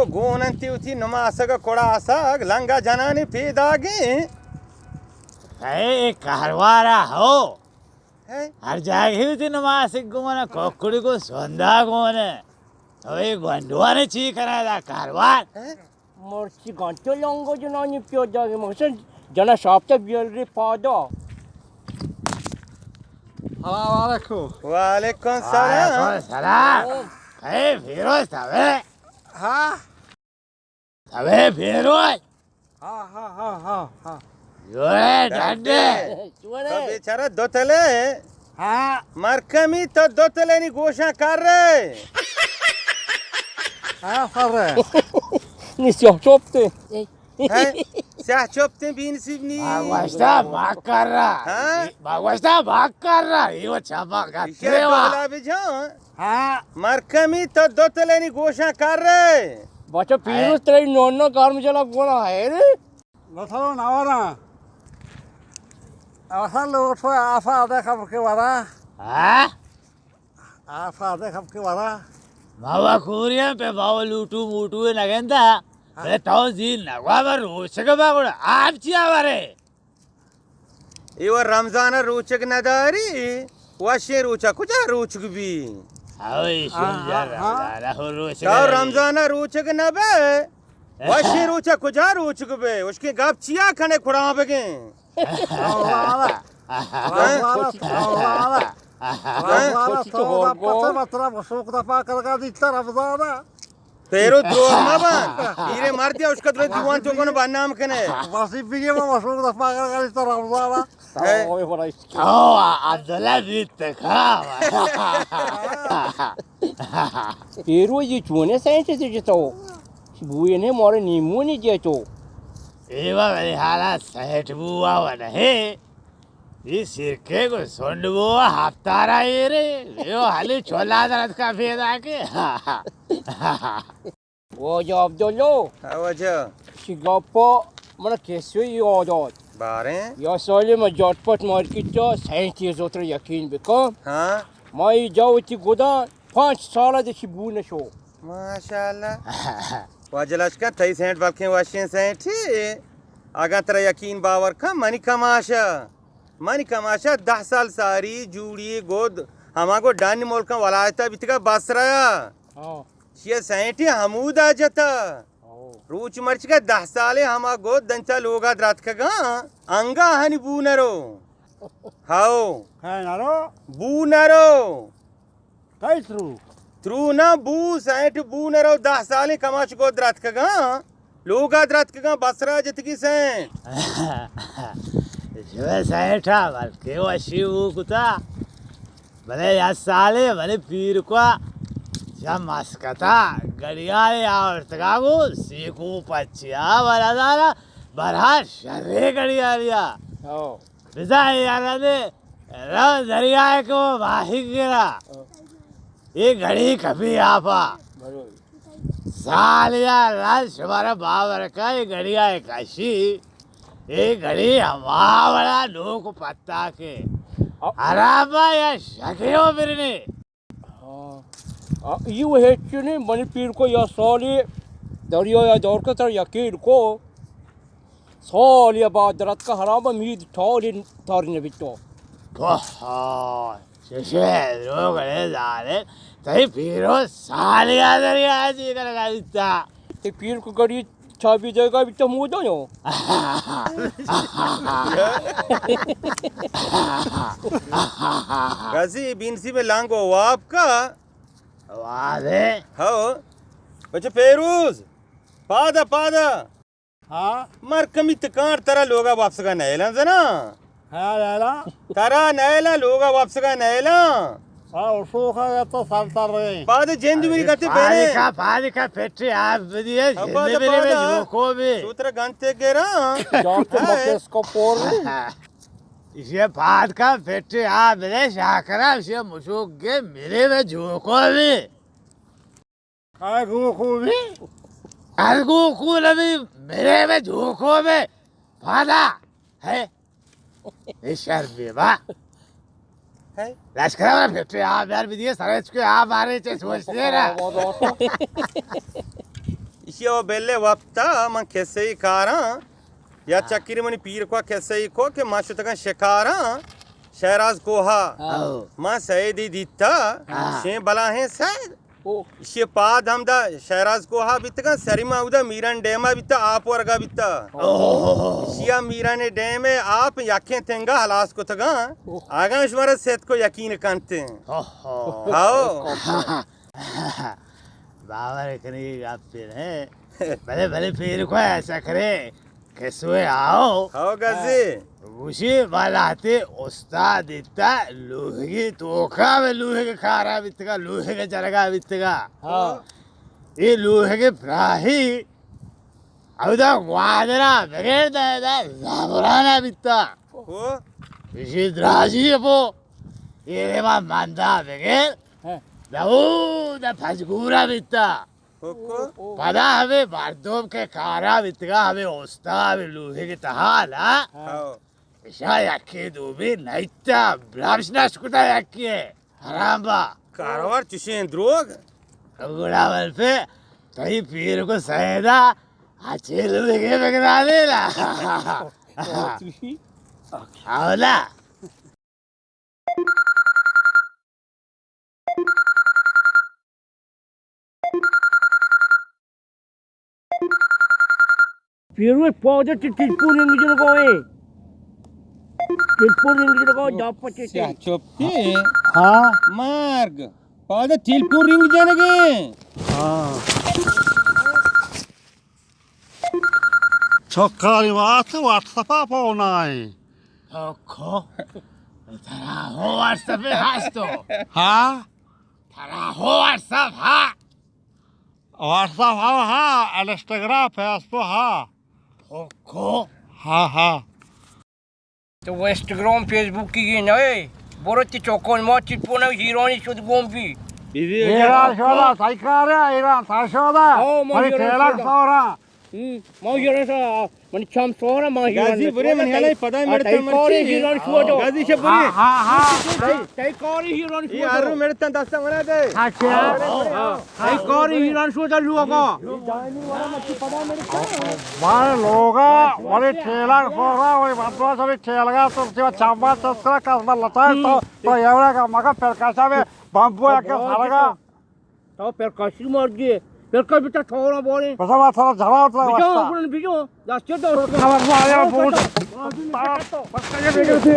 گون انتی وتی نماسگ کڑاسگ، لنگا جنانی پیداگیں۔ اے کاروارا ہو۔ ہے؟ ہر جاگہ وتی نماسگ گون، کوکڑی کو سوندا گون۔ تو اے گونڈوانے چی کرا دا کاروار؟ ہے؟ مرچی گانٹو لنگو جنانی پیداگیں، مخصوصاً جنا شاپتا بیل ری پادا۔ سلام علیکم۔ وعلیکم السلام۔ وعلیکم السلام۔ اے فیروز تبے؟ ہاں۔ تبے فیروز؟ ہاں، ہاں، ہاں، ہاں، ہاں۔ جوڑے ڈڈے۔ تو بیچارہ دو تلے۔ ہاں۔ مرکمی تو دو تلے نی گوشاں کر رہے۔ ہاں، کر رہے۔ نی سیاہ چوپتے۔ ہیں؟ سیاہ چوپتے بین سیب نی۔ باگوشتا باگ کر رہا۔ ہاں؟ باگوشتا باگ کر رہا۔ یہ وہ چھپا ایشی گترے وا۔ ڈولا بجان۔ ہاں۔ مرکمی تو دو تلے نی گوشاں کر رہے۔ بچہ پیروز تیری نونا گرم جلا گونا ہے رے۔ لطفاً نوارا۔ اصل لوگ تو آفا آدھا خبر کے ورا۔ ہاں؟ آفا آدھا خبر کے ورا۔ ماوا کوریا پہ باو لوٹو موٹو نگندا۔ ہاں۔ بے تو زین نگوا بر روچگ با گڑا۔ آپ چیا ورے؟ اے و رمضان ء روچگ نداری، وشیں روچ ء کجا روچگ بی؟ اوئے شنجا ہاں، ہاں۔ رمضان ء روچگ تو نداری۔ رمضان ء روچگ نبے، وشیں روچ ء کجا روچگ بے؟ اشکیں گپ چیا کنے کھڑا بگیں؟ رمضان ء، رمضان ء، رمضان ء، رمضان ء، تو گپ پتہ مطلب شوق دفا کرگا دیتا رمضان ء۔ پیرو دروغ مہ بند۔ پیرے مردی اشکت بے دیوان تو کن بدنام کنے۔ واسی پیگے ما مشروب دفا کر کر تو رمضان۔ ہے۔ او، عبداللہ بیت کا۔ پیرو یہ چونے سائنس سے جتو۔ بوئے نے مارے نیمونی جتو۔ ایوا ولی حالا سیٹ بوا و نہیں۔ اے سرکے گوں سنڈ بوا ہپتارا ایرے۔ یو حالی چولا درد کا پیدا کے۔ واجہ عبداللہ۔ ہاں واجہ۔ شی گپا من کسے یاد آت۔ باریں۔ یا سالی من جاٹ پٹ مارکیٹ تا سائیں تیز اتر یقین بکن۔ ہاں۔ ما ای جا وتی گدان پانچ سال دشی بو نشو۔ ماشاءاللہ۔ واجہ لشکر تئی سینٹ بلکیں وشیں سینٹی۔ اگاں ترا یقین باور کن منی کماشا۔ منی کماشا دہ سال ساری جوڑی گد ہما گو ڈن ملکاں ولایتا بیتگا بصرہ۔ ہاں۔ چیئے سینٹی ہمودا جتا۔ ہاں۔ روچ مرچگا دہ سالے ہما گد دنچا لوگا دراتکگاں انگا ہنی بو نرو۔ ہاو۔ ہے نرو۔ بو نرو۔ کئی ترو؟ ترو نہ بو، سائٹ بو نہ رو، دہ سالیں کماش گو دراتکگاں، لوگا دراتکگاں، بسرا جتگی سائٹ۔ شوے سائٹا بلکہ وشی بو کتا، بلے یا سالے بلے پیر کو یا مسکتا گڑیالے آورتگا گو سیکو پچیا برادارا برا شرے گڑیالیا۔ ہو۔ بزاں یارا دے رو دریائے کو ماہی گرا۔ یہ گھڑی کپی آپا۔ سال یا رات شمارا باور کا یہ گھڑی آئے کشی۔ یہ گھڑی ہما وڑا نوک پتا کے۔ حرابا یا شکیو برنے۔ ہاں۔ آ، ایو ہچ نی، منی پیر کو یا سالی دریا یا دور کو تر یقین کو۔ سالی بعد درت کا حرام مید ٹالی تاری نبیتو۔ پہا، چشے دروگ ہے ظالم۔ تئی پیرو سالی دریا جی کر گئیتا۔ تی پیر کو گڑی چابی دے گا بیتا مودا یو۔ کسی بینسی میں لانگو واب کا۔ وابے۔ ہو۔ بچہ پیروز۔ پادا، پادا۔ ہاں۔ مر کمی تکانٹ ترا لوگا واپسگا نیلن زنا۔ ہاں، لیلا۔ ترا نیلن لوگا واپسگا نیلن۔ ہاں، اشوکا تو سر تر رہے۔ پاد جند میری کتے پانی بینے۔ کا، پانی کا پٹے آپ بدیے، ابا جند میرے میں پادا۔ جو کو بھی۔ سوتر گنتے گرا۔ جاتے ہائے۔ مکس کو پور۔ اسے پاد کا پٹے آپ بدے، شاکرا، اسے مشوک گے میرے میں جو کو بھی۔ ارگو خوبی؟ ارگو خوبی میرے میں جھوکو میں پادا ہے۔ اے شر بے با۔ ہے؟ لشکر والا پھٹے آپ یار بھی دیے سارے چکے آپ آ رہے چے سوچتے نا۔ یہ چیا بلے وپتا من کسے کاراں، یا ہاں۔ چکری منی پیر کو کسے کو کہ ما شتگاں شکاراں، شہراز کوہا۔ ہاں۔ ما سیدی دیتا، ہاں۔ شیں بلاہیں سید۔ او۔ اشی پاد ہمدا شہراز کوہا بیتگاں، سری ما اودا میران ڈیما بیتا، آپ ورگا بیتا۔ اوہ۔ اشیا میران ڈیم آپ یکیں تنگا ہلاس کتگاں۔ اوہ۔ آگاں شمارا سید کو یقین کنتے۔ اوہ۔ ہاؤ۔ باور کنگی گپے نہ۔ بلے، بلے پیر کو ایسا کرے، کسوے آؤ۔ ہاؤ گزی۔ گوشی بالاتے استاد دیتا لوہگی توکا میں لوہگی کارا بیتگا، لوہگی جرگا بیتگا۔ ہاں۔ اے لوہگی پراہی اودا گوادرا بغیر دا، دا زابرانا بیتا۔ ہو۔ اشی دراجی پو۔ اے ریوا مندا بغیر۔ ہاں۔ دا او دا پجگورا بیتا۔ ہو کو۔ پدا ہمے مردم کہ کارا بیتگا، ہمے استا، ہمے لوہگی تہا نا۔ ہاں۔ اشا یکی دومی نیتا، برمش نشکتا یکی۔ حرام با۔ کاروار چشیں دروگ۔ گڑا ول پہ تئی پیر کو سیدا، اچھے لوگے بگنا دینا۔ اولا۔ پیروز پادا تی ٹیلیفون رنگ جنگا اے۔ ٹیلیفون رنگ جنگا، داپ پچے تے۔ سیاہ چوپی۔ ہاں۔ مارگ۔ پادا ٹیلیفون رنگ جنگے۔ ہاں۔ چکانی واسطہ واٹس اپا پونا اے۔ اوکو۔ ترا ہو واٹس اپ ہستو۔ ہاں۔ ترا ہو واٹس اپ ہا۔ واٹس اپ ہا، ہا، انسٹاگرام، فیس بک ہا۔ اوکو۔ ہا، ہا۔ تو انسٹاگرام، فیس بک کی نئے، برو تی چوکون ما تی پونا ہیرانی شد گون بی۔ ایران شودا، سائیکارا، ایران سر شودا۔ او، ما منی ایران ٹیلر شودا۔ سورا۔ ہم، ما ایران سر، منی چم سورا، ما ایران گازی برے من ہیلا پدا آ، میرتا تئی من کاری چی؟ ایران شودا۔ گازی چہ برے۔ ہا، ہا، ہا۔ تئی، تئی کاری ایران شودا۔ یہ ہر رو میرتا دستا منا دے۔ اچھا۔ ہاں۔ تئی کاری ایران شودا لوگا۔ مارے لوگا، ولی ٹیلر سورا، ولی مدرسہ بھی ٹیلگا، تو سوا چمبا چسکرا، کس بر لچائے، تو، تو یہ وڑا کا مگا پرکاشا میں بمبو یا کہ سارگا۔ تو پرکاشی مار گئے، پرکاش بیٹا ٹھورا بولے۔ بسا ما سارا جھڑا اٹھا بجو، واسطہ۔ بجو، بجو، دس چھ دو۔ خبر مارے بوت۔ بس یہ بیٹے سے۔